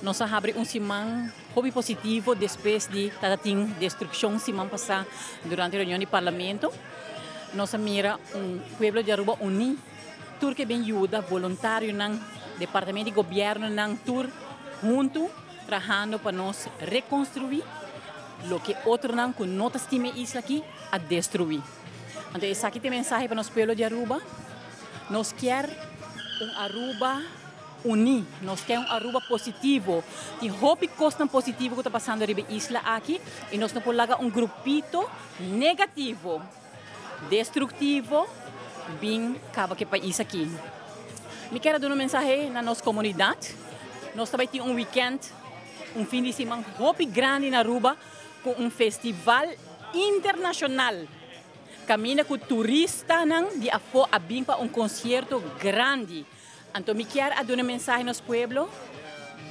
Nos a habri un siman hopi positivo despues di tabatin destruccion siman pasa durante reunion di Parlamento. Nos a mira un pueblo di Aruba uni, tur ke bin yuda, voluntarionan, departamento di gobiernonan, tur hunto trahando pa nos reconstrui loke otronan cu no ta stima e isla aki a destrui. Anto esaki ta e mensahe pa nos pueblo di Aruba, nos kier un Aruba Uní. Nos ke un Aruba positivo. Tin hopi kosnan positivo ku ta pasando riba e isla aki i nos no por laga un grupito negativo, destruktivo bin kaba ku e pais aki. Mi kier a duna un mensahe na nos komunidat. Nos ta bai tin un wikènt, un fin di siman hopi grandi na Aruba ku un festival internashonal kaminda ku turistanan di afó a bin pa un konsierto grandi. Anto mi kier a duna mensahe nos pueblo,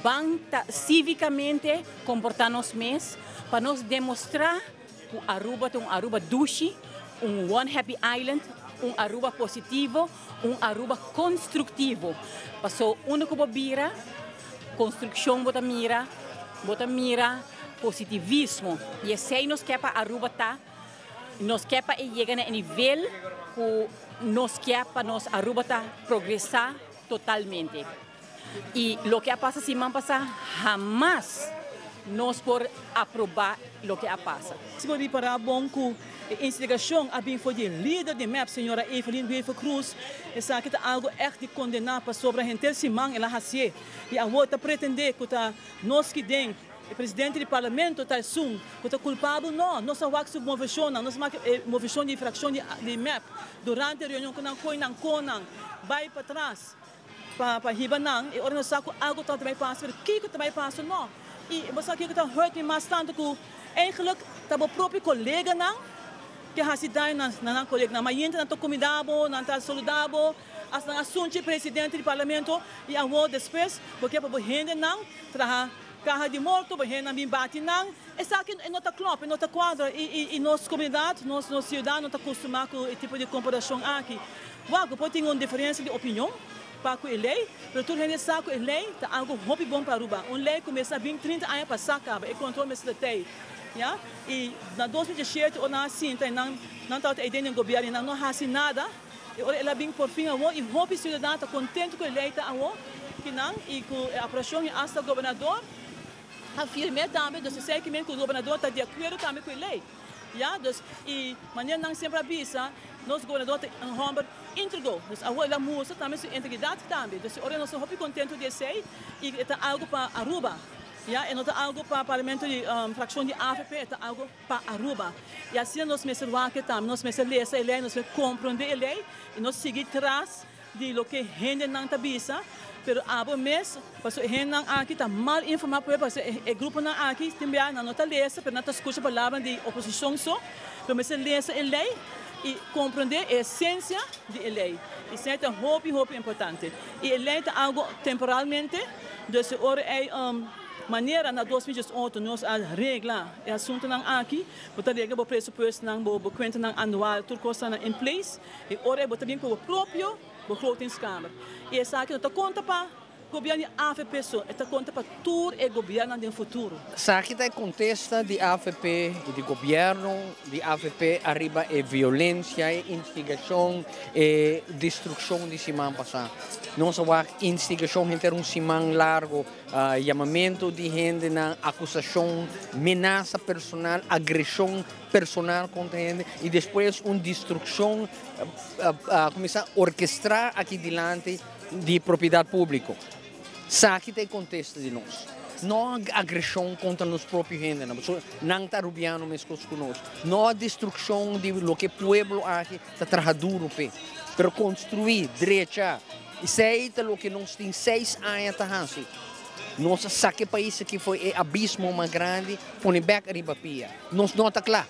ban ta civicamente comporta nos mes pa nos demostra cu Aruba ta un Aruba dushi, un One Happy Island, un Aruba positivo, un Aruba constructivo. Paso unda cu bo bira, construccion bo ta mira, bo ta mira positivismo y esey nos kier pa Aruba ta. Nos ke pa e yega na e nivel ku nos ke pa nos Aruba ta progresá totalmente. I loke a pasa siman pasá hamas nos por aprobá loke a pasa. Si bo ripará bon ku e instigashon a bin for di e lider di mep, señora Evelyn Wever-Croes, esaki ta algu ègt di kondená pasobra henter siman el a hasié i awor ta pretendé ku ta nos ki den E presidente di parlamento ta esun ku ta kulpabel? No, nos a wak su moveshonnan, nos a wak e moveshon di e frakshon di mep durante e reunion ku nan koi nan konan bai patras pa pa hiba nan i ora nos sa ku algu ta bai pasa pero kiko ta bai pasa no. I bo sa kiko ta hurt mi mas tantu ku eigenlijk ta bo propio koleganan ke hasi daño na nan koleganan. Mayente nan ta kumida bo, nan ta saluda bo, as nan a sunchi e presidente di parlamento i awor despues bo ke pa bo hendenan traha Kaha di morto, bo hendenan bin bati nan. Esaki e no ta klòp, e no ta kuadra i nos komunidat, nos nos siudadano ta kustumá ku e tipo di komportashon aki. Wak, bo por tin un diferensia di opinion pa ku e lei, pero tur hende sa ku e lei ta algu hopi bon pa Aruba. Un lei ku mester a bin 30 aña pasá kaba, e kontrol mester ta tei. Ya, i na 2017 ora nan a sinta i nan nan tabata ei den den gobièrnu i nan no a hasi nada. E ora el a bin por fin awor i hopi siudadan ta kontentu ku e lei ta awor ki nan i ku e aprobashon i asta gobernador a firm'é tambe, dus esei ki men ku gobernador ta di akuerdo tambe ku e lei. Ya, dus i manera nan semper a bisa nos gobernador ta un hòmber íntegro, dus awor el a mustra tambe su integridat tambe, dus e ora nos ta hopi kontentu di esei i e ta algu pa Aruba, ya, e no ta algu pa parlamento di frakshon di avp, e ta algu. Pa Aruba. Y asina nos mester wak tambe, nos mester lesa e ley, nos mester comprende e ley y no sigui tras di loke hendenan ta bisa, pero abo mes, pasobra e hendenan aki ta mal informa pueblo, pasobra e gruponan aki tin bia nan no ta lesa, pero nan ta scucha palabra di oposicion so, pero mester lesa e ley y comprende e esencia di e ley. Y esey ta hopi hopi importante. Y e ley ta algo temporalmente, dus e ora ey. Manera na 2018 nos a regla e asuntonan aki, bo ta regla bo presupuestonan, bo cuentanan anual, tur cos ta na in place y ora ey bo ta bin cu bo propio begrotingskamer. Y esaki no ta conta pa gobierno di avp so, e ta conta pa tur e gobiernonan den futuro. Esaki ta e contesta di avp y di gobierno di avp ariba e violencia, e instigacion, e destruccion di siman pasa. Nos a wak instigacion henter un siman largo. Yamamentu di hendenan, akusashon, menasa personal, agreshon personal kontra hende i despues un destrukshon a kuminsá orkestrá aki dilanti di propiedat públiko. Esaki ta e kontesta di nos. No agreshon kontra nos propio hendenan, pasobra nan ta arubiano meskos ku nos. No destrukshon di loke pueblo aki ta traha duru p'e, pero konstruí, drecha. Esei ta loke nos tin seis aña ta hasi. Nos a saka e pais aki for e abismo mas grandi, pone bek ariba pia. Nos no ta kla,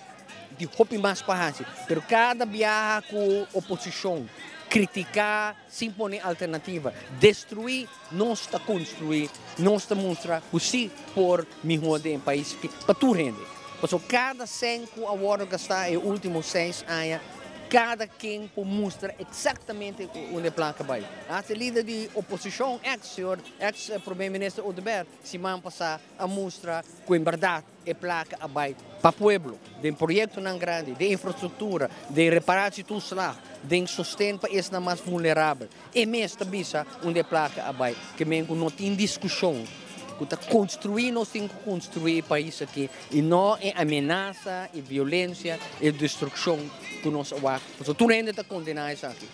tin hopi mas pa hasi, pero kada biaha ku oposishon kritiká sin pone alternativa, destruí, nos ta konstruí, nos ta mustra ku si por mihó den e pais aki pa tur hende. Pasobra kada sèn ku a wòrdu gastá e último seis aña. Cada ken por mustra exactamente unda placa a bay. E lider di oposicion, ex-señor, ex-prome minister Oduber, siman pasa a mustra cu en berdad e placa a bay pa pueblo, di proyectonan grandi, di infrastructura, di reparatietoeslag, di sosten pa esnan mas vulnerabel. E mes ta bisa unda placa a bay, kiermen no tin discusion cu ta construi, nos tin cu construi e pais aki y no e amenaza y violencia y destruccion cu nos a wak. Tur hende ta condena esaki.